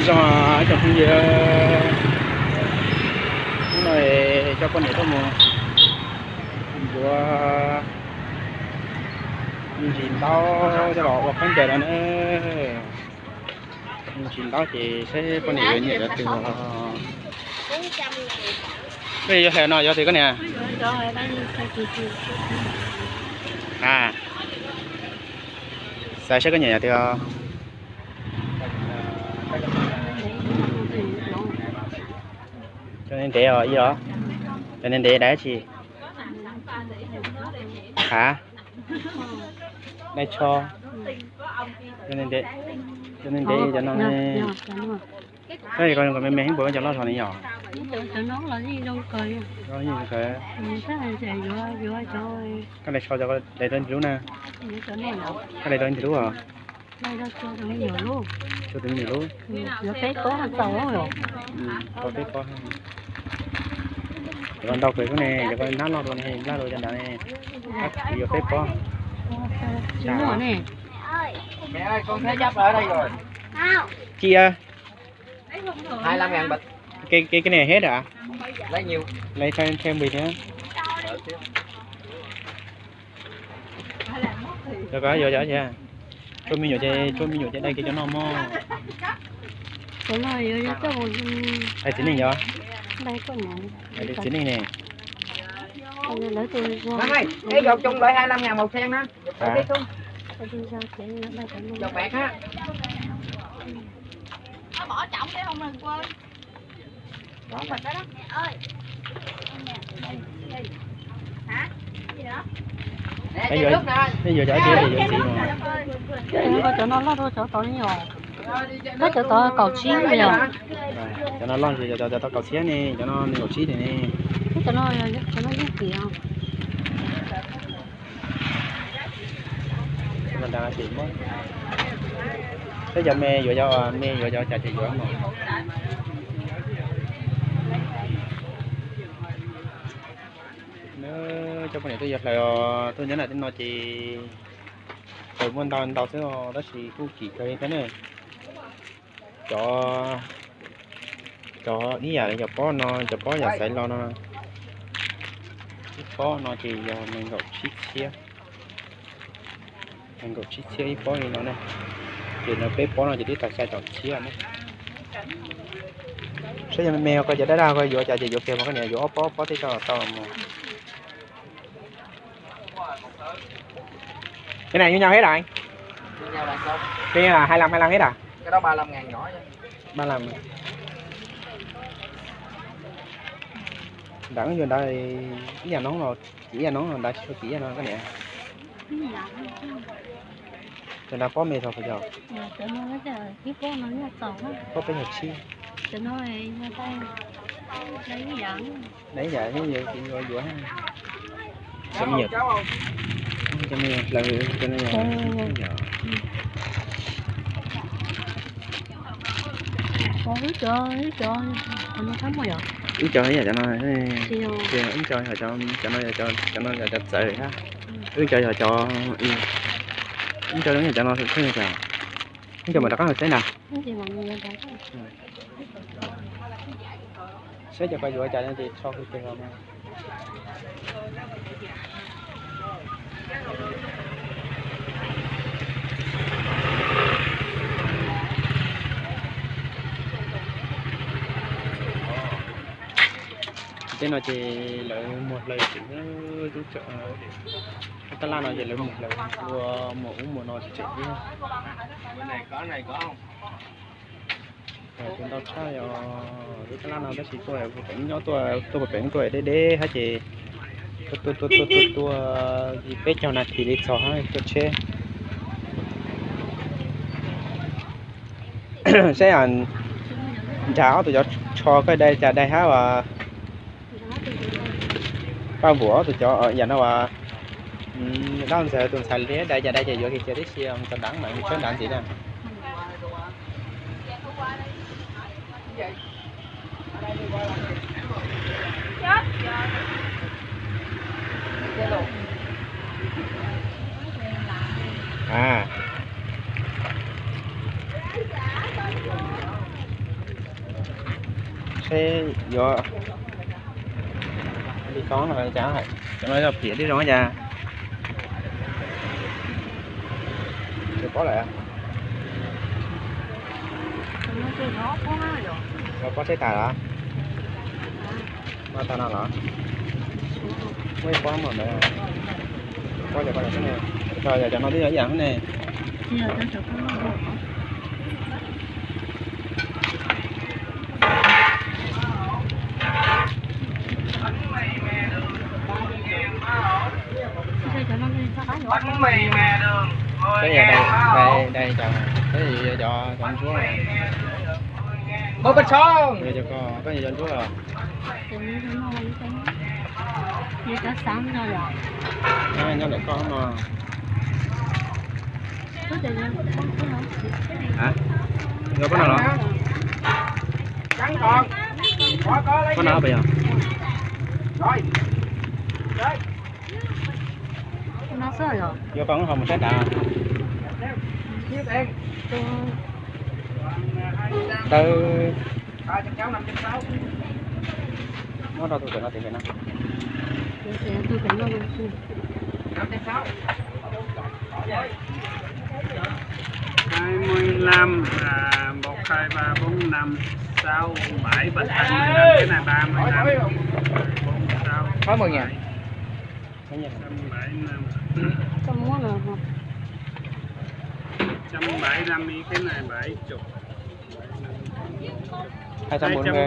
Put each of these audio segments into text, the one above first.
Zoo, ib tsoom phooj ywg, hnub no coj poj niam tuaj mus yuav me ntsis ntaub coj los ua khaub ncaws no na. Me ntsis ntaub ces saib poj niam yuav nyiam cov twg os. Koj yuav hle no, yuav twg koj niam? A, xav saib koj nyiam cov twg os. Cov ntev ntev os, ib os. Cov ntev ntev daim dab tsi? A, daim tsho. Cov ntev ntev, cov no ne. Tab sis koj me me heev, puas cov loj zog ne yom? Koj daim tsho cov daim rau ntsis lub na. Koj daim rau ntsis lub os. Rau tus me nyuam lub. Yuav peb pob txaus. Peb pob. Cov ntau kawg xwb ne, cov hnab loj dua ne, nplaj dua cov ntawd ne. Yuav peb pob. Tsis, cái này hết hả? Lấy thêm, thêm bịch nữa. Cov ko yuav cov, tshuaj me nyuam ces, tshuaj me nyuam ces dai kiag cov no mog. Hais txiv neej yom? Hais txiv neej ne. Yuav cov txiv, yuav txiv. Cov no loj dua cov tod li os. Tab cov tod kaum tsib li os. Cov no loj, cov tod kaum tsib ne, cov no nees nkaum tsib ne. Cov no, cov no yeej tim os. Saib cov me yuav cov, me yuav cov cas ces yuav mog. Coj poj niam tuaj yuav hlaws os, tuaj nyob nram tej no ces hlaws muaj ntau ntau xwb os, tab sis kuj kim kawg li thiab ne. Cov, cov ib yam li cov pob no, cov pob yam xaiv los no, ib pob no ces yog nees nkaum tsib txhiab. Nees nkaum tsib txhiab ib pob li no ne. Ces no peb pob no ces twb tau xya caum txhiab ne. Saib yog me me ko cov daj daj ko yuav cas ces yuav kiag mas koj niam yuav ob pob, pob tej tso tau mus. Cái này như nhau hết rồi anh? Cái này là hai lăm, hai lăm hết à? Ba lăm. Ntawd yuav ntawd ib yam no los, ib yam no los ntawd tsis tau ib yam no koj niam. Cov ntawd pob me txog puas yog? Pob peb caug tsib. Nws ib yam li yuav yuav. Cov me nyuam, cov me nyuam hlaws, cov me nyuam. Wb cov ib yam cov no, wb cov yog cov, cov no yog cov txawv hab. Wb cov yog cov, wb cov yog cov no, wb cov mam rov qab saib na. Saib cov ko yuav cas no ces tso kiag los mas. Tej no ces lawv muag hlaws tseem, lub taj laj no ces lawv muag hlaws ua muag ub muag no tseem tseem thiab. Tus ntau tshaj yog lub taj laj no tab sis tuaj puag pem nyob, tuaj puag pem tuaj deb deb hab ces tuaj tuaj tuaj tuaj tuaj peb caug nas this li txog hab tuaj tsheb. Saib nrad ob tug cov tsho koj dai cas dai hab as. Paj Npuam ob tug cov yam no as, dab ntxawg tus ntxhais li dai cas dai ces yuav kiag cia tib si, txog dab mas tshawb nrad ntxiv na. Seb yuav li ko no cas, cov no yog phiam tib zoo cas. Pob lawm. Pob seb tas los? Pob tas no los? Muaj ib pob mas, pob cov, cov no twb yog ib yam ne. Peb yog dai, dai, dai cov, peb yog cov, cov ntsuab. Yog cov ko, peb yog cov ntsuab los. Nyob ntawm koj no. Yog pob no los? Pob no pas yog? Yuav koj ho mus saib tas. Ntawd muab rau tus cawm no, tus cawm no. Hai mươi lăm, à, một, hai, ba, bốn, năm, sáu, bảy, bật hai mươi lăm, cái này ba mươi lăm, bốn, sáu, bảy, một trăm bảy mươi lăm. Một trăm bảy mươi lăm đi, cái này bảy chục. Hai trăm bốn mươi. Hai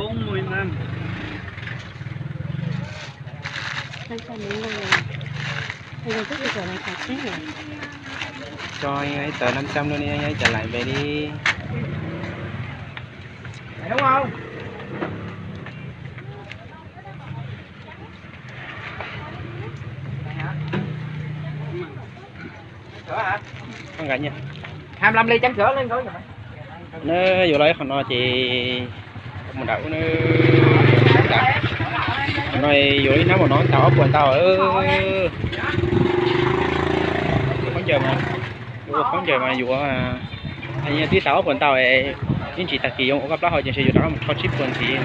trăm bốn mươi lăm. Cho anh ấy tờ năm trăm luôn đi, anh ấy trả lại về đi. Đúng không? Không gái nhỉ? Hai mươi lăm ly trắng sữa lên thôi. Nws yuav los ib qho no ces mus nram ub nws. Qhov no yuav ib hnab mov no tau ob puas ntau. Khaub ncaws mas, ua khaub ncaws mas yuav, twb tau ob puas ntau, ib ntsis tag kis yuav ua koj plaub hau ces ntshe yuav rov qab mus rho tsib puas ntxiv.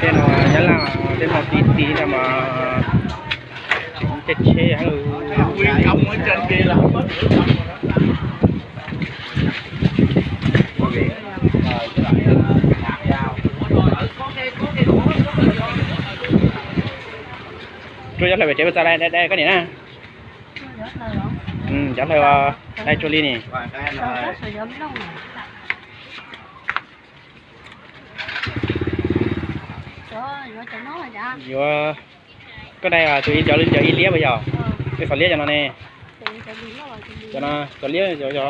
Tej no Nyab Laj, tej no tib tib no mas tseem caij tsheb heev. Rau cov hlawv pem tsev puas txaus dai dai koj niam na? Cov hlawv dai rau li ni. Yuav, koj dai tus ib, cov, cov ib liab puas yog? Tej xov liab cov no ne. Cov no cov liab, yuav cov,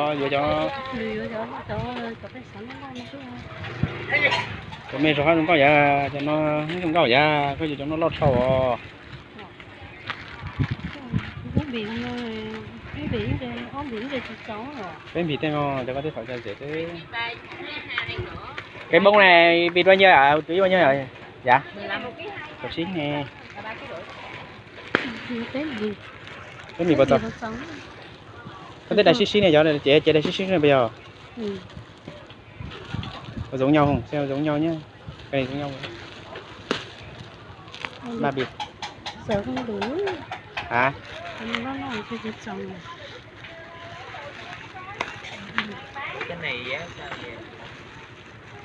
cov me zog zoo nkauj yam, cov no zoo nkauj yam, koj yuav cov no loj dhau os. Peb npis tej no, cov koj tej thaum cov zem xwb. Peb npis ne, npis dua nyuag, tus ib ua nyuag yam, kaum tsib ne. Peb npis puas tau? Koj tej dai sib sib ne, cov ces dai sib sib ne puas yog? Ua zoo nyob, zoo nyob nyab. Zoo nyob. Maj npis. A,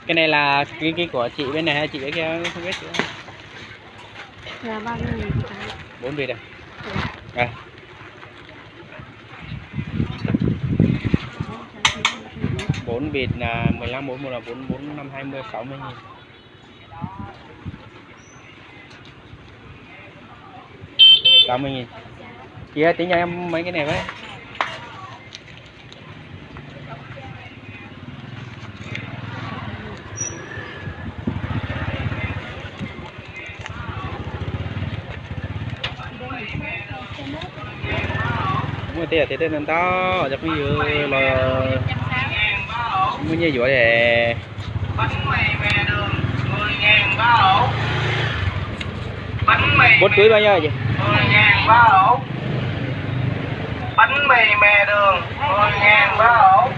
cái này là cái, cái của chị bên này hay chị ở kia không biết. Bốn bịt à? À. Bốn bịt là mười lăm, bốn một là bốn, bốn năm hai mươi, sáu mươi nghìn. Sáu mươi nghìn. Chị ơi, tính cho em mấy cái này với. Muaj tej yam tej ntau ntau cov phooj ywg los muaj nyiaj yuav. Bốn túi bao nhiêu chị? mười ngàn ba ổ. Bánh mì me đường, mười ngàn ba ổ.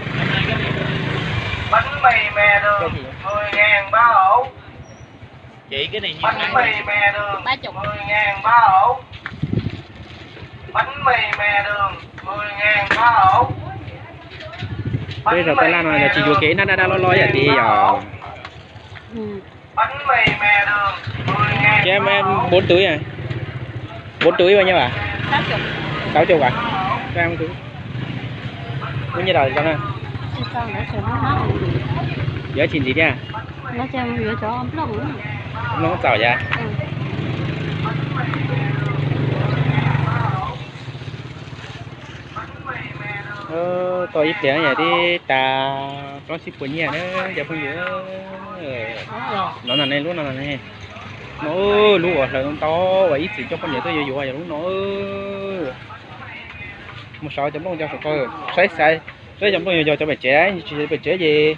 Bánh mì me đường, mười ngàn ba ổ. Bánh mì me đường, mười ngàn ba ổ. Bánh mì me đường, mười ngàn ba ổ. Peb zos Tây Lan no los tsis yuav kev nab dab dab loj loj yam tid yog. Bánh mì me đường, mười ngàn ba ổ. Bốn túi à? Bốn túi bao nhiêu ạ? Sáu chục à? Cho em túi. Bao nhiêu đồng cho em? Yuav tsis ntxiv thiab. Nplooj txaus yam. Tau ib pliag yam tib tas plaub tsib puas nyiaj na cov phooj ywg. No ntag ne, lub no ntag ne. No lub uas hlaws ntau ntau uas ib txwm coj poj niam tuaj yuav yuav yog lub no. Mus saib cov nplooj cov saum ko, saib saib, saib cov nplooj yog yog cov pem tsev, tsis yog pem tsev ces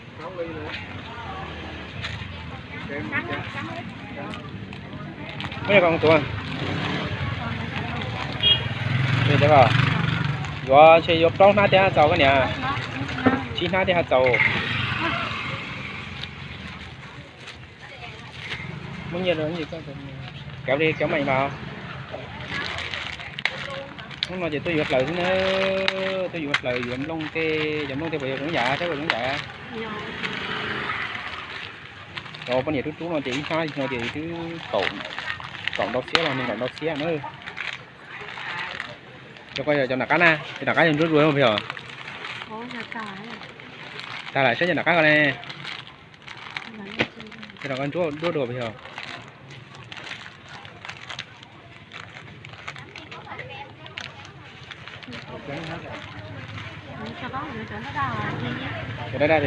Muab nyiaj ko tuav. Yuav ntshe yuav plaub hnab thiab txaus koj niam. Tsib hnab thiab txaus. Muab nyiaj rau, kav li kav meem mas. Hnub no ces tuaj yuav hlaws xwb na, tuaj yuav hlaws yuav nplooj tej, yuav nplooj tej puas yog zoo yam thiab puas zoo yam. Cov poj niam rub rub no ces ib hnab no ces twb kaum ntau txhiab los nees nkaum ntau txhiab na. Cov ko yog cov nram qab na, cov nram qab yog ntsuab zuag pes os. Tag lawm saib cov nram qab ko ne. Cov nram qab ntsuab ntsuab dua pes os. Cov daj daj,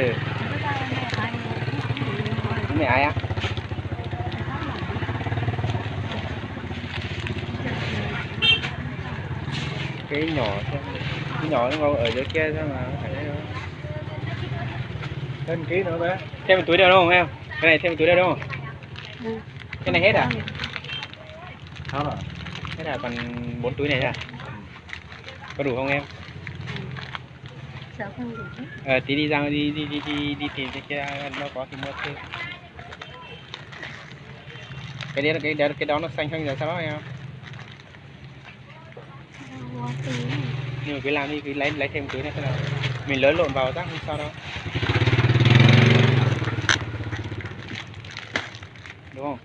me aiv. Ib nyom, ib nyom nkaus yuav kiag mas. Thêm một túi nữa đúng không em? Cái này thêm một túi nữa đúng không? Cái này hết à? Hết à, còn bốn túi này à? Có đủ không em? Ờ, tí đi ra đi, đi, đi, đi, đi tìm cái kia, nó có thì mua thêm. Cái đấy, cái, cái đó nó xanh hơn rồi sao đó em? Nhưng mà cứ làm đi, cứ lấy, lấy thêm túi nữa xem nào. Mình lỡ lộn vào chắc không sao đâu. Đúng không?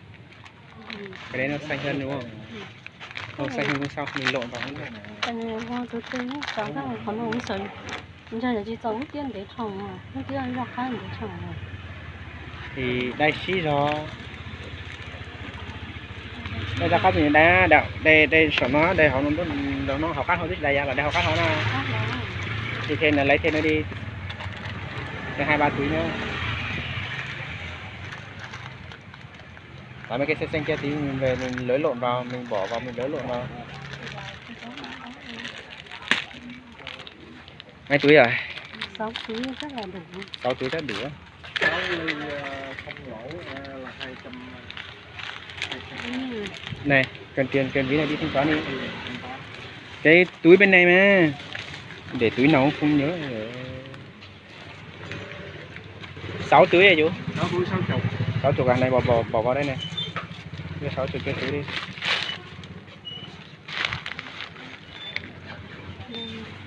Cái đấy nó xanh hơn đúng không? Không, xanh hơn không sao, mình lộn vào không được. Ntshe yog tsis txaus lub tiab ntev dhau, lub tiab zaj qab ntev dhau. Thì đây xí rồi. Đây zaj qab tus niam dais, dais, dais saum no, dais hauv no, hauv qab hauv twb tsis dais yav los dais hauv qab hauv na. Thì thêm là lấy thêm nữa đi. Thêm hai ba túi nữa. Tại mấy cái xanh xanh kia thì mình về mình lỡ lộn vào, mình bỏ vào mình lỡ lộn vào. Mấy túi rồi? Sáu túi chắc là đủ. Sáu túi chắc đủ á. Sáu ly, ờ, không lỗ, ờ, là hai trăm, hai trăm. Này, cần tiền, cần ví này đi thanh toán đi. Cái túi bên này mà. Để túi nào không nhớ. Sáu túi hả chú? Sáu túi sáu chục. Sáu chục à, này bỏ, bỏ, bỏ vào đây này. Đưa sáu chục cho chú đi.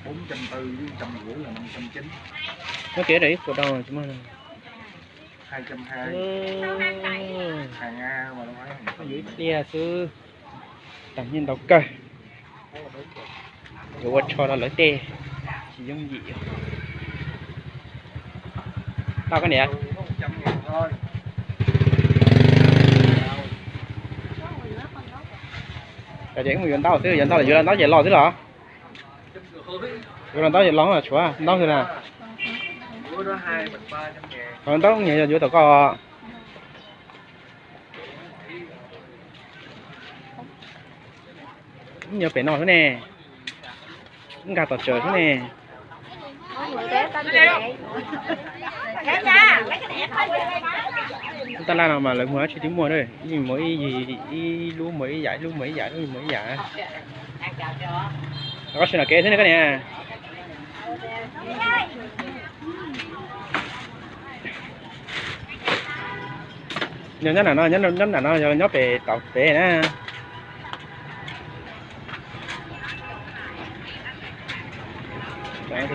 Bốn trăm tư với trăm rưỡi là năm trăm chín. Nó kể ra ít của đâu rồi chứ mà. Hai trăm hai. Hàng A mà đâu phải hàng. Có dữ lia xứ. Tag nyiaj ntau kawg. Yuav ua tsho rau lawv tej tsis yooj yim. Tau koj niam. Cov ces wb mus yuav ntaub xwb, yuav ntaub, yuav los ntaub ces los xwb los? Yuav los ntaub ces los los tshuav ntaub xwb na. Los ntaub nyias yuav tau koj. Nyob pem no xwb ne. Nkag tom tsev xwb ne. Lub tab laj no mas lawv muag dab tsi twb muaj na, ib muag ib yig, ib lub muag ib yam, ib lub muag ib yam, ib lub muag ib yam. Koj sim no kev xwb ne koj niam. Nyob nram no, nyob nram no yog nyob pem tom pem na.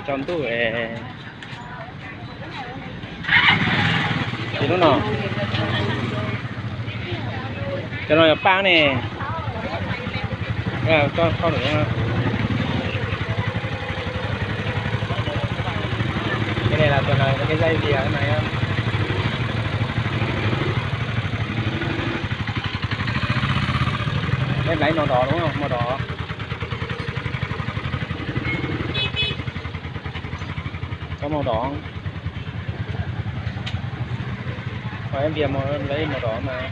Tsaus ntuj es lub no, cov no yog paj ne. Cái này là tuần này cái dây chuyền này á. Em lấy màu đỏ đúng không? Màu đỏ. Có màu đỏ không? Thôi em Việt màu, em lấy màu đỏ mà.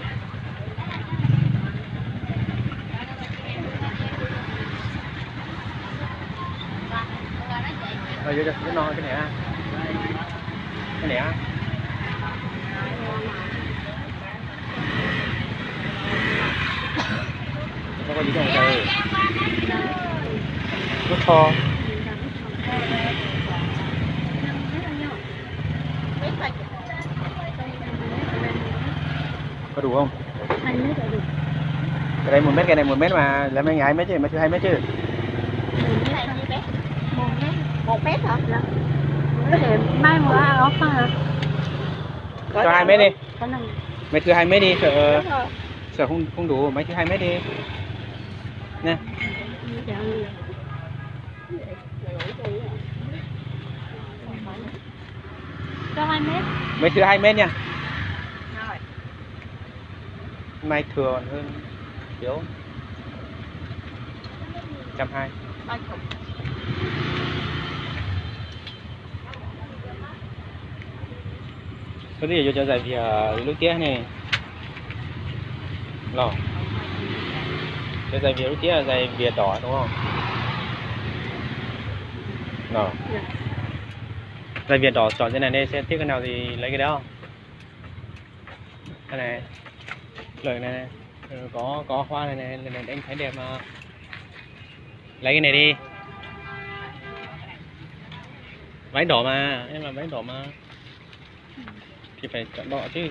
Rồi, vô cho nó no cái này á. Cái này á. Sao có gì đâu rồi. Lub tho. Có đủ không? Cái đấy một mét, cái này một mét mà, là mày hai mét chứ, mày chưa hai mét chứ. Một mét hả? Để mai mua áo khoác hả? Cho hai mét đi. Có nặng. Mày thử hai mét đi, sợ, sợ không, không đủ, mày thử hai mét đi. Nè. Cho hai mét. Mày thử hai mét nha. Rồi. May thường hơn kiểu một trăm hai. Có ví dụ cho giải Việt lũy tiết này. Lo. Cho giải Việt lũy tiết là giải Việt đỏ đúng không? Lo. Giải Việt đỏ chọn cái này đi xem thích cái nào thì lấy cái đó. Cái này. Rồi này. Ừ, có có hoa này này, này, này đánh thấy đẹp mà. Lấy cái này đi. Váy đỏ mà, em là váy đỏ mà. Thì phải chọn đỏ chứ.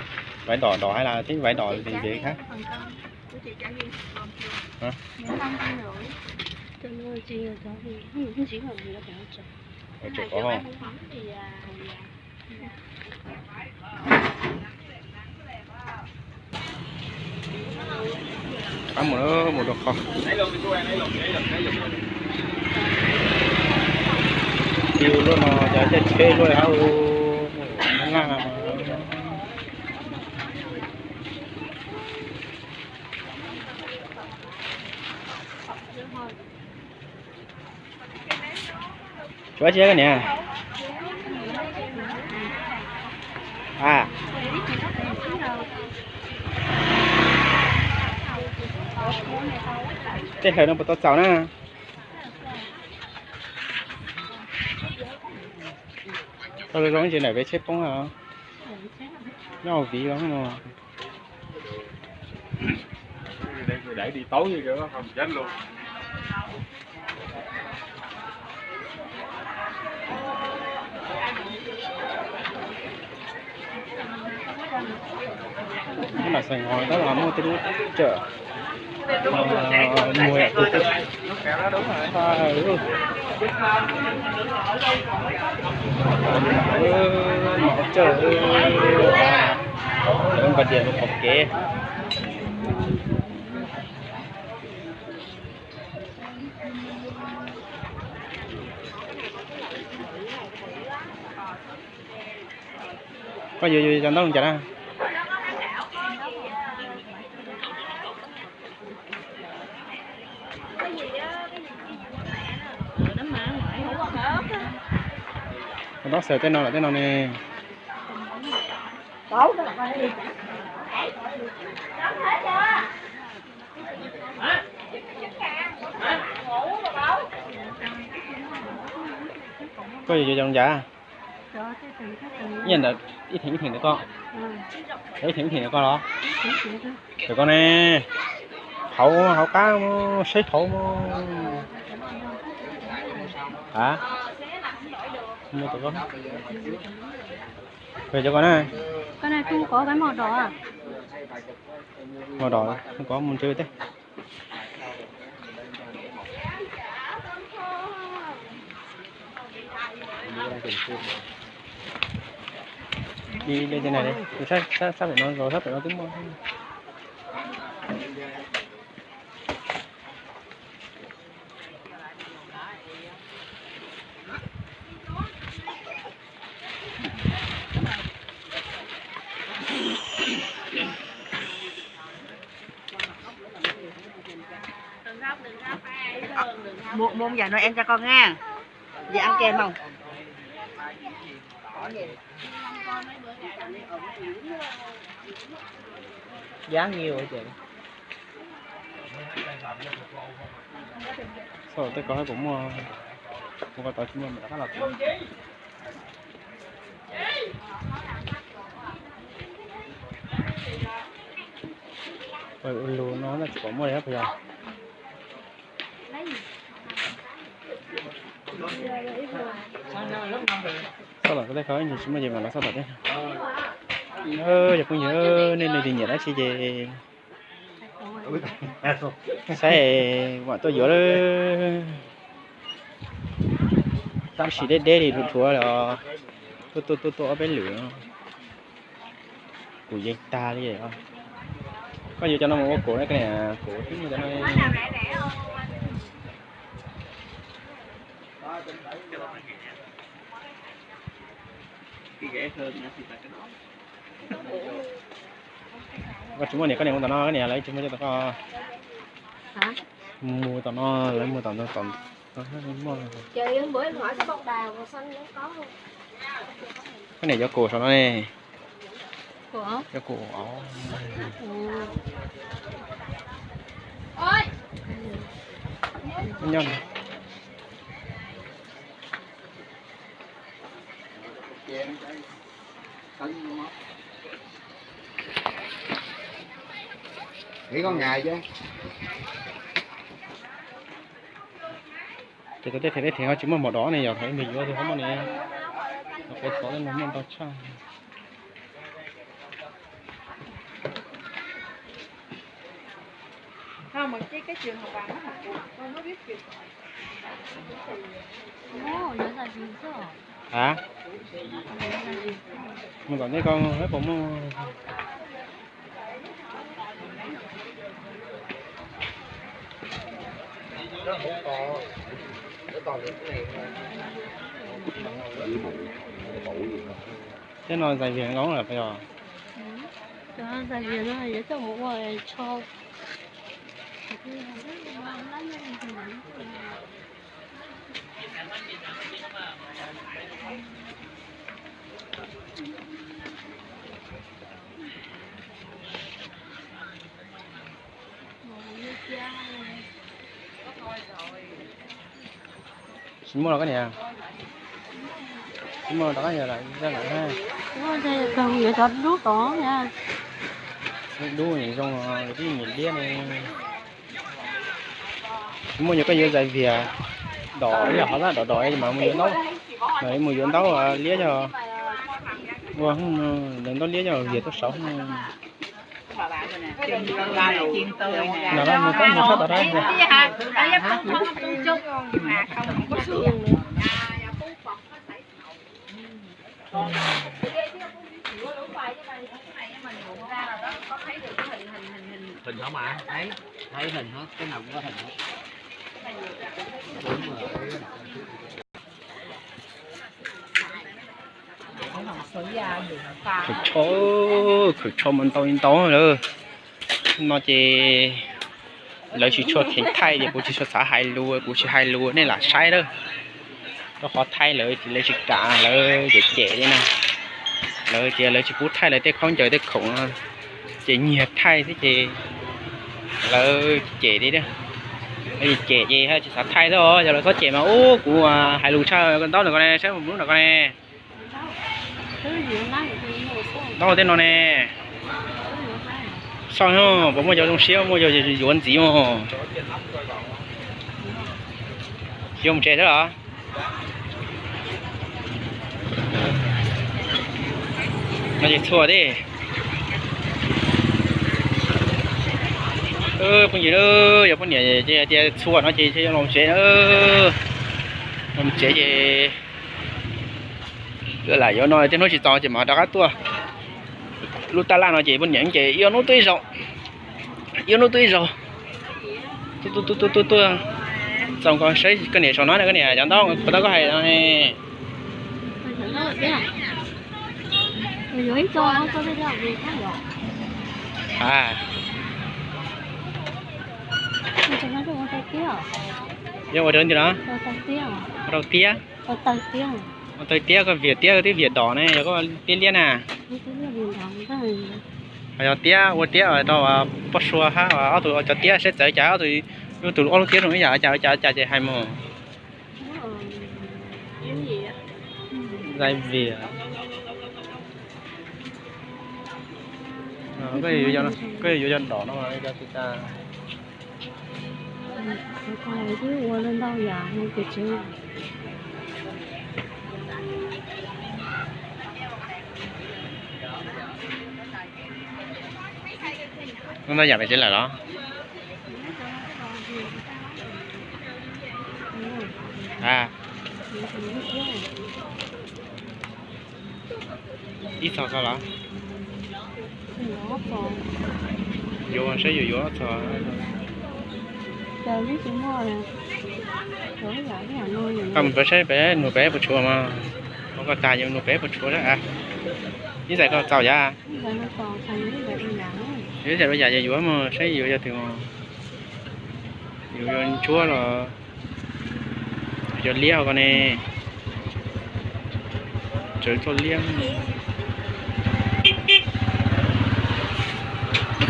Váy đỏ, đỏ hay là thích váy đỏ gì về khác? Hả? Ở chỗ có không? Qab mus, mus rau qhov. Tiv luaj no cov caij tsheb luaj hab u, laj. Tsuav tsi koj niam. A, tej hlawv no puas tau txaus na. Tau zoo ces nram peb tsheb poob os. Nyob hauv viv los no. Nyob nram Xais Ngos tab los muaj tej lub tsawm muag yam tus tub. Mov tsawg, lawv nqa diav rau qhov kev. Koj yuav yuav cov ntaub zoo cas na? Cov ntaub xaws tej no los tej no ne. Koj yuav yuav cov zoo cas? Ib yam ntawd, ib theem ib theem ntawd koj. Ib theem ib theem ko los? Cov ko ne, hauv hauv qab, saib hauv. A, cov ko, cov ko na. Mos dom, koj mus ntshe teb. Li li ces na, sab pem no, sab pem no twb muaj. Mua, mua yam no em cho con nha. Vậy ăn kèm không? Giá nhiêu hả chị? Sao tej ko kuv muaj, kuv ko tau tsis muaj rov qab los. Lus no tsis pom muaj li puas yog? Xauj tom tej ko tsis muaj ces mam los xauj tom tej. Cov phooj ywg, nej leej twg nyiam dab tsi ces saib mam tuaj yuav lawm. Tab sis deb deb li dhuav dhuav li os. Tuaj tuaj tuaj tuaj ob peb lwm no kuv yeej tag li os. Koj yuav cov no mus ua kuv, kuv twb muaj cov no. Koj tsis muaj niam, koj niam mus tom no, koj niam lawv tsis muaj coj tom koj. Mus tom no, lawv mus tom no tom. Koj niam cov kuv saum no ne. Cov kuv. Nyob. Ces tej theem tej theem ho tsis muaj mos dom ne, yog thaum ib ntsis yuav xwb ho muaj ne. Kuv xov tej no muaj ntau tshaj. A, mus tom ntej ko puas muaj. Tej no zais vias zoo lawm puas yog? Zais vias no yuav coj mus ua tso. Tsis muaj los koj niam? Tsis muaj rov qab yog lawm, zaj lawm ha. Yuav cov dub tod na. Dub nim zoo, twb nim liab ne. Tsis muaj, yog koj yuav zais vias dom, yog qhov laj dom dom mas mus yuav ntaub, mas mus yuav ntaub liab yog ua, ntaub liab yog vias tuaj saud. Mus tau mus sab tom dab. Hình hả mà? Thấy, thấy hình hả? Cái nào cũng có hình hết. Khwv tsho, khwv tsho mas ntau li ntau lawm. No ces lawv tsis tshua kheev thaij ces kuv tsis tshua xav hais lus, kuv tsis hais lus nej lam saib lawm. Rau qhov thaij lawv ces lawv tsis kam, lawv cem cem li na. Lawv tias lawv tsis pub thaij lawv tej khaub ncaws tej khoom no, ces nyiag thaij xwb ces lawv cem li. Lawv cem ces tsis xav thaij xwb os, yog lawv txhob cem mas ub kuv hais lus tshaj koj ntaub ntawm ko ne, saib mus ntaub ntawm ko ne. Ntaub tej no ne. Txhoj no puas muaj cov zoo siab, muaj cov yuav ntxiv mog. Yuav mus tsev xwb los? No ces txhua thiab. Phooj ywg, yog poj niam ces tias txhua no ces los tsev na. Los tsev ces lam yuav no, tej hnub tsis txaus ces mam rov qab tuaj. Lub tab laj no ces poj niam ces ib ob hnub tuaj ib zaug, ib ob hnub tuaj ib zaug. Tuaj tuaj tuaj tuaj tuaj, txaus nkaus. Saib koj niam saum no, koj niam cov ntaub puas tau koj hais no ne? Yog ua rau nti no? Ua rau tiab. Ua tau tiab, koj viam tiab, koj twb viam dom ne, yog koj tiab liab na. Yog tiab, ua tiab rau poj sua hab ob tug cov tiab saib txawv cas ob tug, ob tug ob lub tiab zoo ib yam cas, cas cas ces hais mus. Zais viam. Koj yuav cov dom no, ua ntau yam no ces tsev. Ua ntau yam pem tsev lawm los? Ib txhos txog los? Yuav saib yuav yuav ob txhos. Koj mus pem saib pem nus pem puas tshuav mas. Ua koj tas yuav nus pem puas tshuav. Ib zais koj txaus yam. Ib zais rau yam yuav mus saib yuav yog twg mas. Yuav yuav ntsuab los yuav liab ho ko ne. Tsawv txoj liab.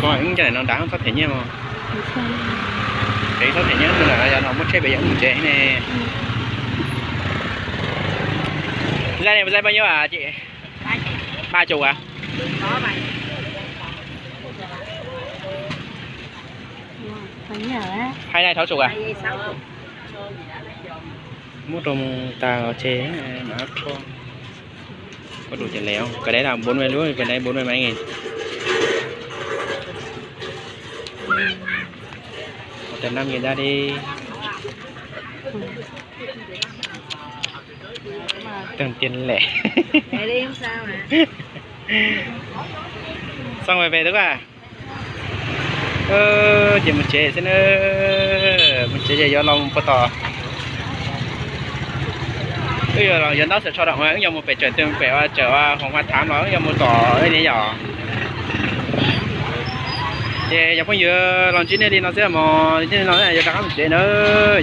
Koj ib caj daim no dav txhob them nyiaj mog. Pem txhob them nyiaj tus na, yog no muab tsheb pem yom mus tsev ne. Zais ne, zais bao nhiêu hả chị? Ba chục à? Hai này sáu chục à? Muab rau mus tas los ces mam rho. Có đủ tiền lẻ không? Cái đấy là bốn mươi lúa, cái đấy bốn mươi mấy nghìn. Một trăm năm nghìn ra đi. Cần tiền lẻ. Xong rồi về tức à? Ces mus tsev xwb na. Mus tsev ces yuav los mus puag tom. Wb yuav los yuav ntaub xaws tsho rau, wb yuav mus pem tsawm twg pem ua tsawm ua hoos ua thav los wb yuav mus tom ne yom. Ces yog phooj ywg los ntsib nej li no xwb mog, ntsib li no yuav rov qab mus tsev na.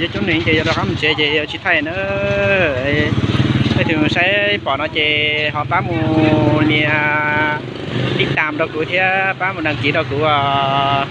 Yuav coob neeg ces yuav rov qab mus tsev ces yuav tsis thaij na. Leej twg saib pom no ces ho pab mus nias tib tam rau kuv thiab pab mus đăng ký rau kuv os.